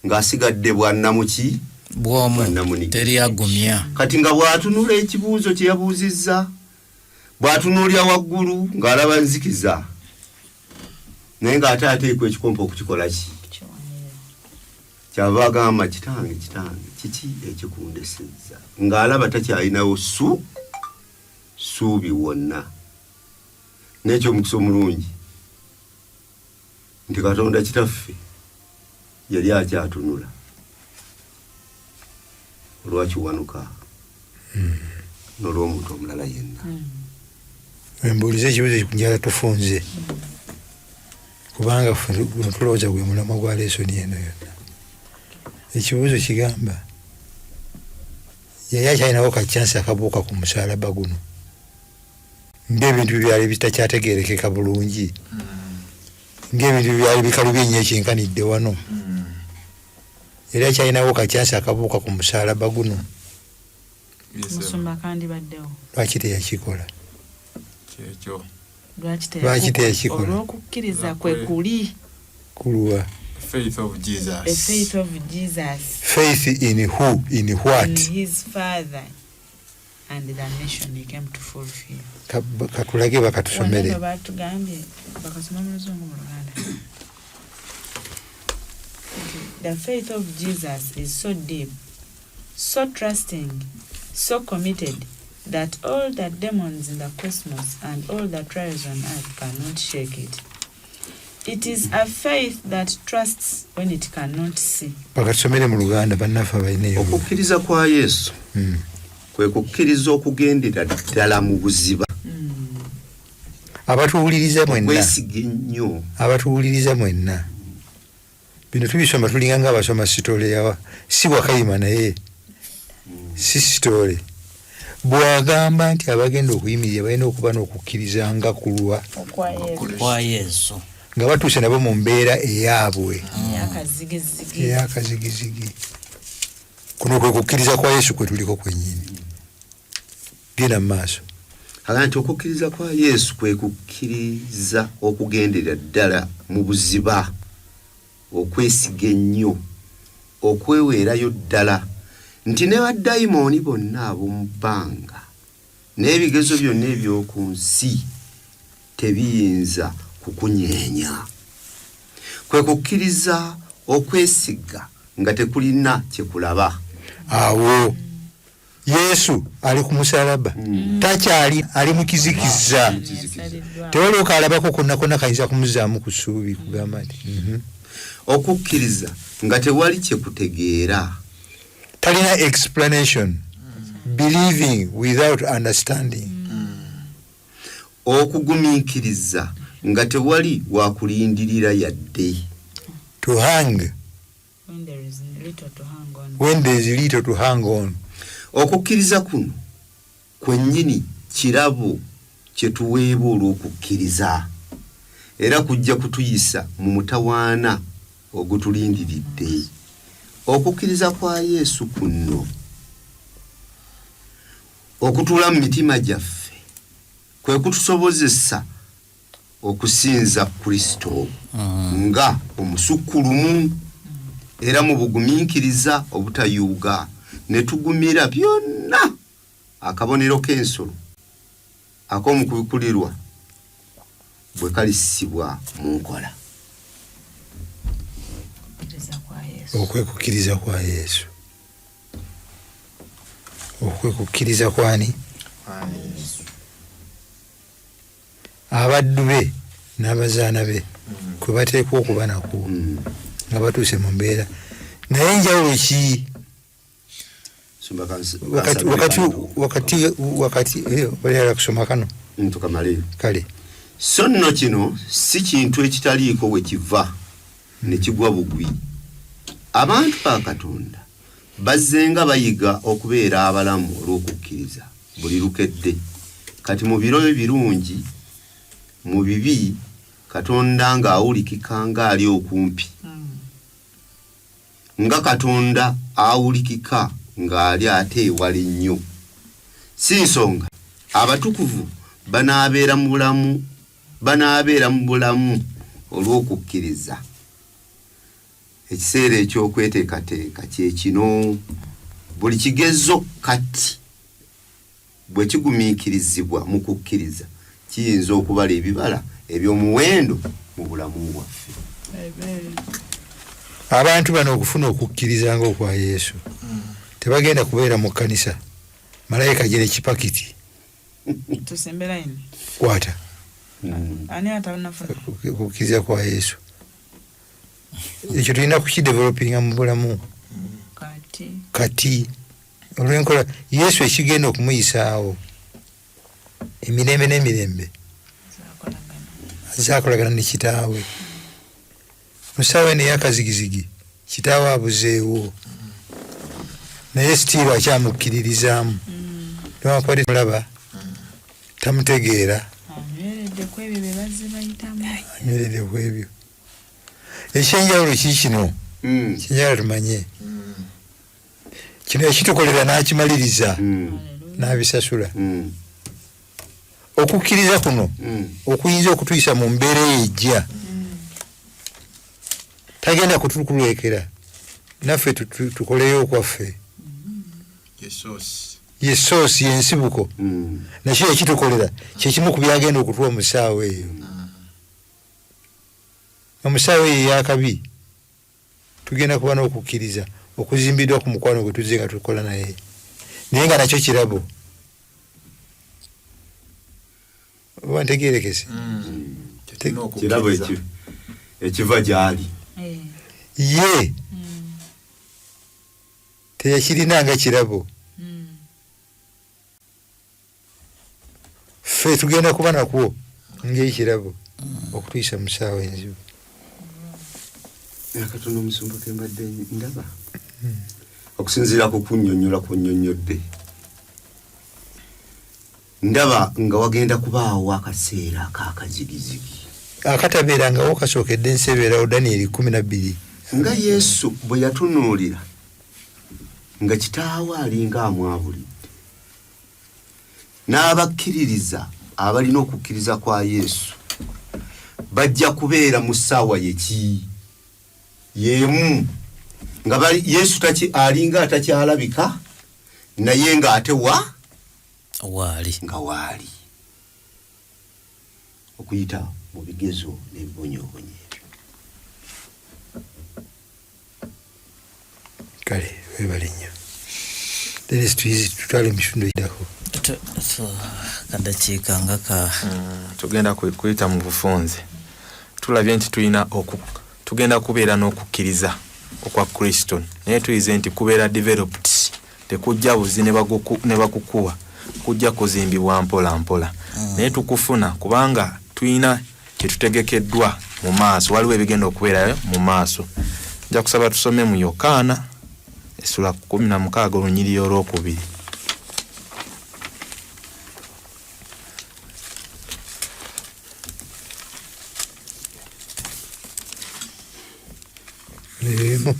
ng'asigadde bwannamuki bw'omu Bwannamunigina. Teri agumya. Kati nga bw'atunula ekibuuzo kye yabuuzizza, bw'atunuulira waggulu ng'alaba nzikiza, naye ng'ate ateekwa ekikompe okukikola ki? Kyava agamba, "Kitange, kitange, kiki ekikundesezza?" Ng'alaba takyalinawo ssuubi wonna. N'ekyomukisa omulungi nti Katonda Kitaffe yali akyatunula olwakiwanuka n'olw'omuntu omulala yenna. Embuuliza ekibuuzo njala tufunze, kubanga ffe guno tulowooza gwe mulamwa gwa lesson eno yonna. Ekibuuzo kigamba, yali akyalinawo ka chance akabuuka ku musalaba guno ng'ebintu byali bitakyategerekeka bulungi, ng'ebintu byali bikalubye ennyo ekyenkanidde wano, yali akyalinawo ka chance akabuuka ku musalaba guno? Musumba, kandibaddewo. Lwaki teyakikola? Kyekyo. Lwaki? Lwaki teyakikola? Olw'okukkiriza kwe kuli. Kuluwa? Faith of Jesus. The faith of Jesus. Faith in who? In what? In his father and the mission he came to fulfill. Katulage bakatusomere. Wano batugambye bakasoma mu Luzungu, mu Luganda. The faith of Jesus is so deep, so trusting, so committed that all the demons in the cosmos and all the trials on earth cannot shake it. It is a faith that trusts when it cannot see. Bakatusomere mu Luganda bannaffe abalinaeyo. Okukkiriza kwa Yesu kwe kukkiriza okugendera ddala mu buziba, Abatuwuliriza mwenna, okwesiga ennyo. Abatuwuliriza mwenna, bino tubisoma tulinga nga abasoma story yawa si wakayima, naye si story. Bwagamba nti abagenda okuyimirira balina okuba n'okukkiriza nga kulwa kwa Yesu, nga batuuse nabo mu mbeera eyaabwe Eyakazigizigi. Eyakazigizigi. Kuno kwe kukkiriza kwa Yesu kwe tuliko kwennyini. Genda mu maaso. Agamba nti okukkiriza kwa Yesu kwe kukkiriza okugendera ddala mu buziba, okwesiga ennyo, okweweerayo ddala nti ne badayimooni bonna ab'omu bbanga n'ebigezo byonna eby'oku nsi tebiyinza kukunyeenya. Kwe kukkiriza okwesiga nga tekulina kyekulaba. Awo Yesu ali ku musalaba, takyali, ali mu kizikiza, tewaliwo kalabako konna konna kayinza kumuzaamu ku ssuubi kugamba nti Okukkiriza nga tewali kyekutegeera. Talina explanation, believing without understanding. Okugumiikiriza nga tewali wakulindirira yadde. To hang when there is little to hang on. When there is little to hang on. Okukkiriza kuno kwennyini kirabo kye tuweebwa olw'okukkiriza, era kujja kutuyisa mu mutawaana ogutulindiridde. Okukkiriza kwa Yesu kuno okutuula mu mitima gyaffe kwe kutusobozesa okusinza Kristo nga omusukkulumu era mu bugumiikiriza obutayuuga ne tugumira byonna akabonero k'ensolo ak'omukubikulirwa bwe kalissibwa mu nkola. Okukkiriza kwa Yesu. Okwekukkiriza kwa Yesu, okwekukkiriza kwani? Abaddu be. N'abazaana be kwe bateekwa okuba nakwo nga batuuse mu mbeera. Naye enjawulo ki Sumba wakati kansabire wakati kano. wakati wakati oyagala kusoma kano? Tukamaleyo. Kale. So nno kino si kintu ekitaliiko we kiva ne kigwa bugwi. Abantu ba Katonda bazzenga bayiga okubeera abalamu olw'okukkiriza buli lukedde. Kati mu biro ebirungi, mu bibi, Katonda ng'awulikika ng'ali okumpi, nga Katonda awulikika ng'ali ate ewala ennyo. Si nsonga abatukuvu banaabeera mu bulamu olw'okukkiriza. Ekiseera eky'okweteekateeka kye kino. Buli kigezo kati bwe kigumiikirizibwa mu kukkiriza, kiyinza okubala ebibala eby'omuwendo mu bulamu bwaffe. Abantu bano okufuna okukkiriza ng'okwa Yesu, tebagenda kubeera mu kkanisa malayika gire kipakiti. Tusembe line. Kwata. Ani atanafuna? Okukkiriza kwa Yesu ekyo tulina kukidevelopinga mu bulamu. Kati. Kati olw'enkola Yesu ekigenda okumuyisaawo emirembe n'emirembe, Zakolagana. Azakolagana ne kitaawe mu ssaawa eno ey'akazigizigi. Kitaawe abuzeewo, naye still akyamukkiririzaamu newankubadde mulaba tamutegeera. Anyweredde ku ebyo bye bazze bayitamu. Anyweredde ku ebyo. Ekyenjawulo ki kino? Kyenjawulo tumanye kino ekitukolera n'akimaliriza, n'abisasula. Okukkiriza kuno okuyinza okutuyisa mu mbeera eyo ejja, tagenda kutukulekera naffe tukoleyo okwaffe. Ye source, yensibuko. Nakyo ekitukolera kyekimu ku byagenda okutuwa mu ssaawa eyo. Mu ssaawa eyo eyakabi tugenda kuba n'okukkiriza okuzimbiddwa ku mukwano gwe tuzze nga tukola naye, naye nga nakyo kirabo. Oba ntegerekese? Kirabo ekiva gy'ali. Ye teyakirina nga kirabo. Ffe tugenda kuba nakwo ng'ekirabo okutuyisa mu ssaawa enzibu. Akatono omusumba ke mbadde ndaba okusinziira ku kunnyonnyola kunnyonnyodde, ndaba nga wagenda kubaawo akaseera ak'akazigizigi akatabeerangawo kasookedde ensi ebeerawo, Danieri 12. Nga Yesu bwe yatunuulira nga kitaawe alinga amwabulidde, n'abakkiririza abalina okukkiriza kwa Yesu bajja kubeera mu ssaawa yeki y'emu nga bali Yesu taki alinga atakyalabika, naye ng'ate wa waali. Nga waali okuyita mu bigezo n'ebibonyoobonyo ebyo. Kale, webale nnyo Denis. Tuyizi tutwale mu kitundu ekiddako. Kadakiika nga ka Tugenda kuyita mu bufunze. Tulabye nti tulina tugenda kubeera n'okukkiriza okwa Kristo, naye tuyize nti kubeera developed, tekujja buzi ne bakukuwa, kujja kuzimbibwa mpola mpola, naye tukufuna kubanga tulina kyetutegekeddwa mu maaso. Waliwo ebigenda okubeerayo mu maaso. Nja kusaba tusome mu Yokaana essula 16 olunyiriri olwokubiri. Ebimu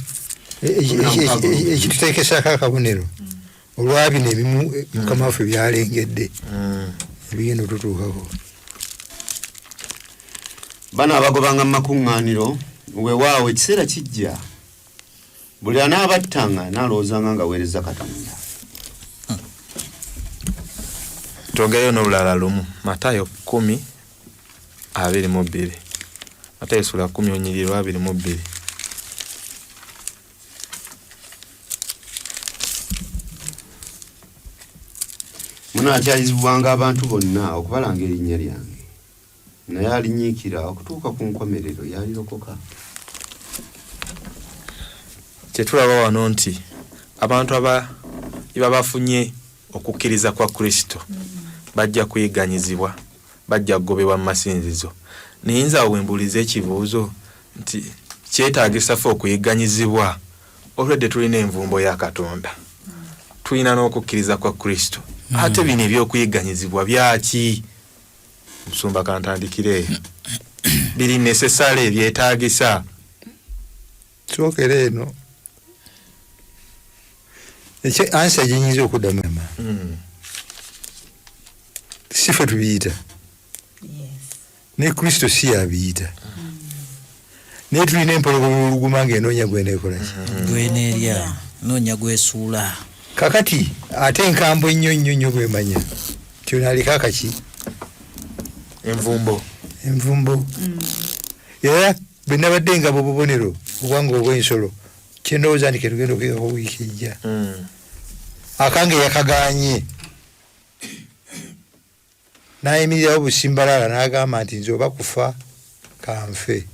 ekituteekesaako akabonero olwa bino ebimu mukama waffe byalengedde ebigenda otutuukako. Bano abagobanga mu makuŋŋaaniro, weewaawo ekiseera kijja buli anaabattanga analowoozanga nga aweereza Katonda. Twongereyo n'olulala lumu, Matayo 10:22. Matayo sula 10 olunyiriri lwa 22. Munaakyayizibwanga abantu bonna okubalanga erinnya lyange. Naye alinyiikira okutuuka ku nkomerero yalirokoka. Kyetulaba wano nti abantu aba bafunye okukkiriza kwa Kristo bajja kuyigganyizibwa, bajja kugobebwa mu masinzizo. Naye nze awo wembuuliza ekibuuzo nti kyetaagisa ffe okuyigganyizibwa? Olwedde tulina envumbo ya Katonda, tulina n'okukkiriza kwa Kristo, ate bino ebyokuyigganyizibwa byaki? Musumba kantandikire, biri necessary, ebyetaagisa? Sookera eno answer gyenyinza okuddamu, si ffe tubiyita, ne Kristo si yabiyita, naye tulina empologoma oluguma ng'enoonya gweneekolaki. Gweneerya, noonya gwesuula. Kakati ate enkambwe ennyo nnyo nnyo bwemanya nti ono aliko akaki. Envumbo. Envumbo. Era bwe nabadde nga bububonero obwanga obw'ensolo, kyendowooza nti ketugenda okuyigako wiiki ejja, akange yakaganye n'ayimirirawo busimbalala n'agamba nti nze oba kufa kanfe,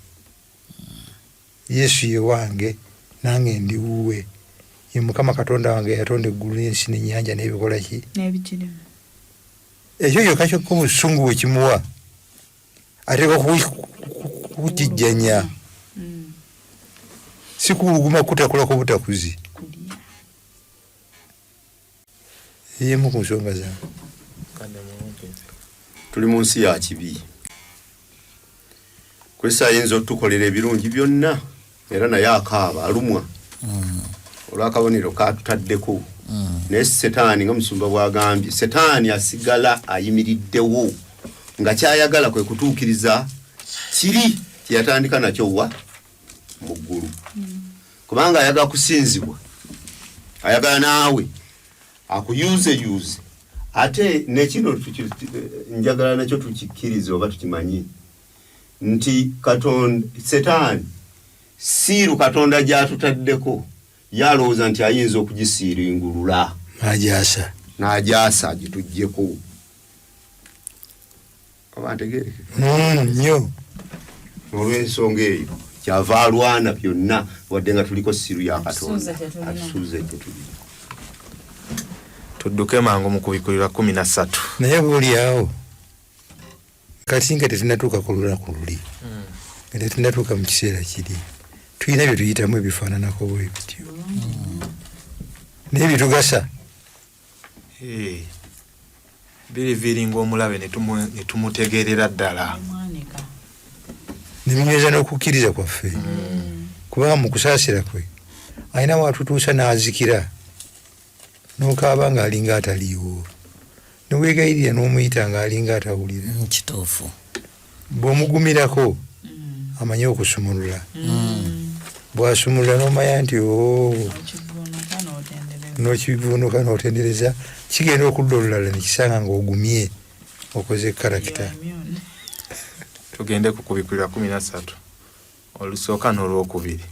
Yesu ye wange nange ndi wuwe, ye Mukama Katonda wange yatonda eggulu n'ensi n'ennyanja n'ebikola ki. N'ebigirimu. Ekyo kyokka kyokka obusungu bwe kimuwa ateeka kukijjanya, si kuwuluguma kutakulako butakuzi. Kulya. Eyemu ku nsonga zange. Tuli mu nsi ya kibi. Kristo ayinza otukolera ebirungi byonna, era naye akaaba alumwa olw'akabonero katutaddeko. Naye Setaani, nga musumba bw'agambye, Setaani asigala ayimiriddewo nga kyayagala kwe kutuukiriza kiri kyeyatandika nakyo wa mu ggulu, kubanga ayagala kusinzibwa, ayagala naawe akuyuuzeyuuze. Ate nekino njagala nakyo tukikkirize oba tukimanye nti Katonda, Setaani seal Katonda gy'atutaddeko yalowooza nti ayinza okugisiiringulula. N'agyasa. N'agyasa agituggyeko, oba ntegeereke? Nnyo. Olw'ensonga eyo kyava alwana byonna, wadde nga tuliko seal ya Katonda. Atusuuze kye tulina. Atusuuze kye tulina. Tudduke mangu mu Kubikulirwa 13. Naye booliawo kati nga tetunatuuka ku lunaku luli, nga tetunatuuka mu kiseera kiri, tulina bye tuyitamu ebifaananako bwe bityo, naye bitugasa. Biriviiringa omulabe ne tumutegeerera ddala. Mwanika. Ne binyweza n'okukkiriza kwaffe, kubanga mu kusaasira kwe alina watutuusa n'azikira n'okaaba ng'alinga ataliiwo, neweegayirira n'omuyita ng'alinga atawulira. Kituufu. Bw'omugumirako amanyi okusumulula, bw'asumulula n'omanya nti o Okivuunuka n'otendereza. N'okivuunuka n'otendereza, kigenda okudda olulala nekisanga ng'ogumye okoze character. You are immune. Tugende ku Kubikulirwa 13, olusooka n'olwokubiri.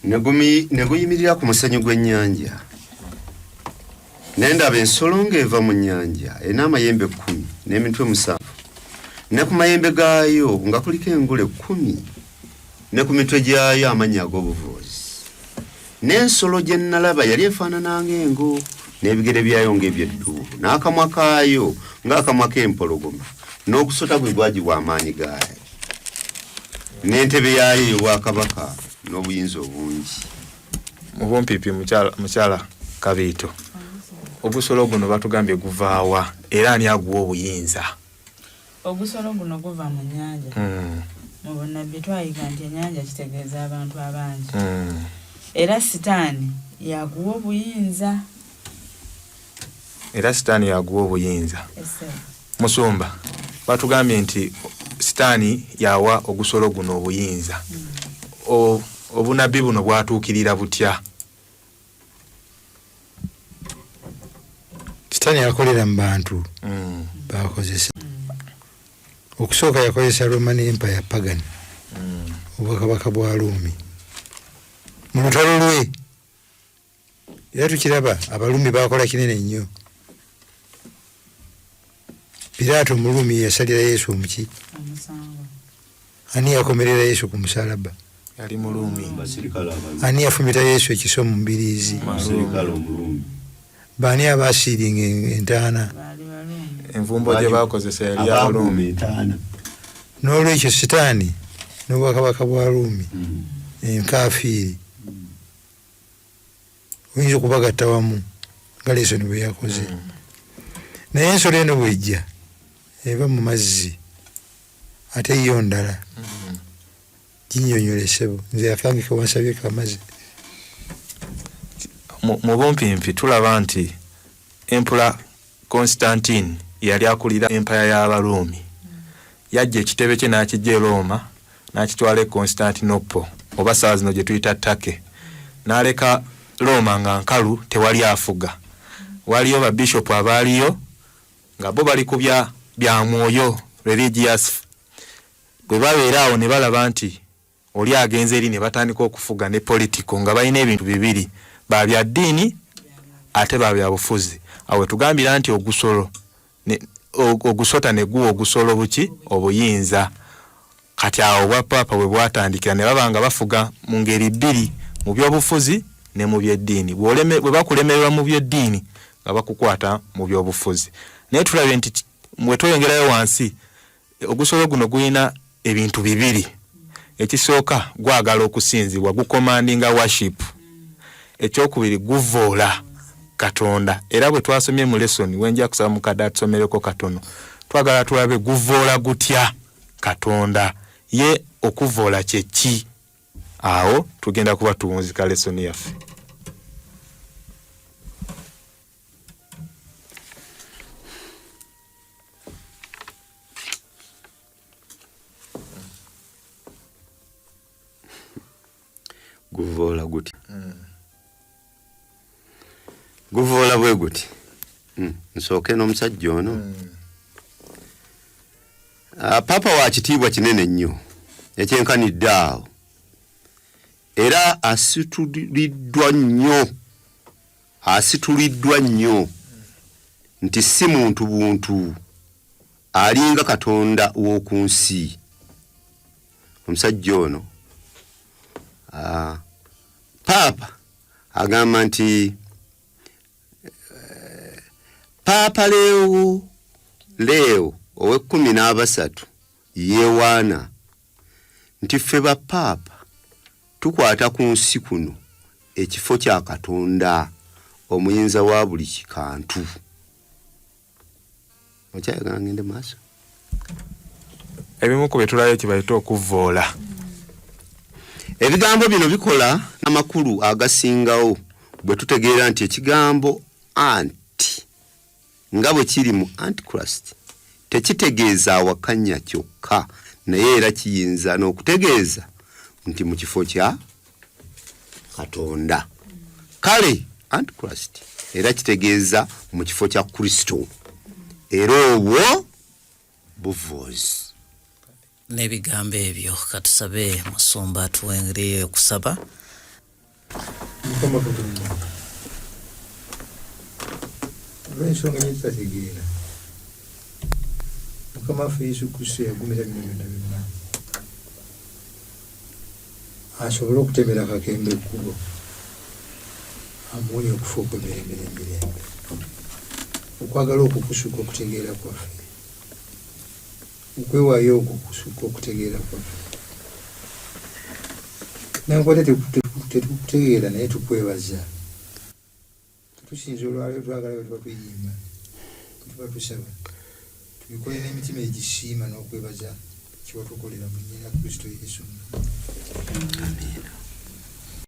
Ne guyimirira ku musenyu gw'ennyanja. Ne ndaba ensolo ng'eva mu nnyanja, erina amayembe 10 n'emitwe 7, ne ku mayembe gaayo nga kuliko engule 10, ne ku mitwe gyayo amannya ag'obuvuuzi. N'ensolo gye nalaba yali efaanana ng'engo, n'ebigere byayo ng'eby'eddubu, n'akamwa kaayo ng'akamwa k'empologoma, n'ogusota gwe gwagiwa amaanyi gaayo, n'entebe yaayo ey'obwakabaka n'obuyinza obungi. Mu bumpipi, mukyala Kabiito, ogusolo guno batugambye guvaawa era ani aguwa obuyinza? Ogusolo guno guva mu nnyanja. Mu bunnabbi twayiga nti ennyanja kitegeeza abantu abangi, era Sitaani yaguwa obuyinza. Era Sitaani yaguwa obuyinza. Ese. Musumba, batugambye nti Sitaani yawa ogusolo guno obuyinza. Obunabbi buno bwatuukirira butya? Sitaani akolera mu bantu, bakozesa. Okusooka yakozesa Roman Empire pagan, obwakabaka bwa Ruumi mu lutalo lwe. Era tukiraba Abaruumi bakola kinene nnyo. Piraato Omuluumi yasalira Yesu omuki? Ani yakomerera Yesu ku musalaba? Yali Muluumi. Ani yafumita Yesu ekiso mu mbiriizi? Baani abaasiiringa entaana? Envumbo gye bakozesa yali Abaruumi. N'olwekyo Sitaani n'obwakabaka bwa Ruumi enkafiiri oyinza okubagatta wamu nga lesoni bwe yakoze. Naye ensolo eno bw'ejja eva mu mazzi ate yo ndala. Ginnyonnyole ssebo, nze akange ke wansabye kamaze. Mu bumpimpi tulaba nti Empula Constantine yali akulira empaya y'Abaruumi. Yajja ekitebe kye n'akijja e Rooma n'akitwala e Constantinople oba ssaawa zino gye tuyita Turkey. N'aleka Rooma nga nkalu tewali afuga. Waliyo babishopu abaaliyo nga bo bali ku bya bya mwoyo, religious. Bwe babeera awo ne balaba nti oli agenze eri ne batandika okufuga ne political nga balina ebintu bibiri, ba bya ddiini ate ba bya bufuzi. Awo wetugambira nti ogusolo ne, ogusota ne guwa ogusolo buki? Obuyinza. Kati awo obwa paapa we bwatandikira ne baba nga bafuga mu ngeri bbiri, mu by'obufuzi ne mu by'eddiini. Bw'oleme, bwe bakulemererwa mu by'eddiini nga bakukwata mu by'obufuzi. Naye tulabye nti bwe tweyongerayo wansi, ogusolo guno gulina ebintu bibiri. Ekisooka gwagala okusinzibwa, gukomandinga worship. Ekyokubiri guvoola Katonda. Era bwe twasomye mu lesson, wenja kusaba mukadde atusomereko katono, twagala tulabe guvoola gutya Katonda. Ye okuvoola kye ki? Awo tugenda kuba tuwunzika lesson yaffe. Guvoola guti? Guvoola bwe guti. Nsooke n'omusajja ono. Paapa wa kitiibwa kinene nnyo ekyenkanidde awo, era asituliddwa nnyo, asituliddwa nnyo nti si muntu buntu, alinga Katonda w'oku nsi. Omusajja ono, Paapa agamba nti Paapa Leo Leo ow'ekkumi n'abasatu yeewaana nti ffe bapaapa tukwata ku nsi kuno ekifo kya Katonda omuyinza wa buli kikantu. Okyayagala ngende maaso? Ebimu ku bye tulabye kye bayita okuvvoola. Ebigambo bino bikola amakulu agasingawo bwe tutegeera nti ekigambo anti nga bwe kiri mu Antichrist tekitegeeza awakanya kyokka naye era kiyinza n'okutegeeza nti mu kifo kya Katonda. Kale Antichrist era kitegeeza mu kifo kya Kristo, era obwo buvoozi. N'ebigambo ebyo katusabe musumba atuwengereyo okusaba. Mukama Katonda, olw'ensonga gye tutategeera, Mukama waffe Yesu Kristo yagumira bino byonna byonna asobole okutemera Kakembo ekkubo amuwonye okufa okw'emirembe n'emirembe. Okwagala okwo kusukka okutegeera kwaffe. Okwewaayo okwo kusukka okutegeera kwaffe. Newankubadde tetukutegeera naye tukwebaza. Tusinza olwaleero twagala bwe tuba tuyimba, bwe tuba tusaba, tubikole n'emitima egisiima n'okwebaza kye watukolera mu nnyina Kristo Yesu Mukama waffe.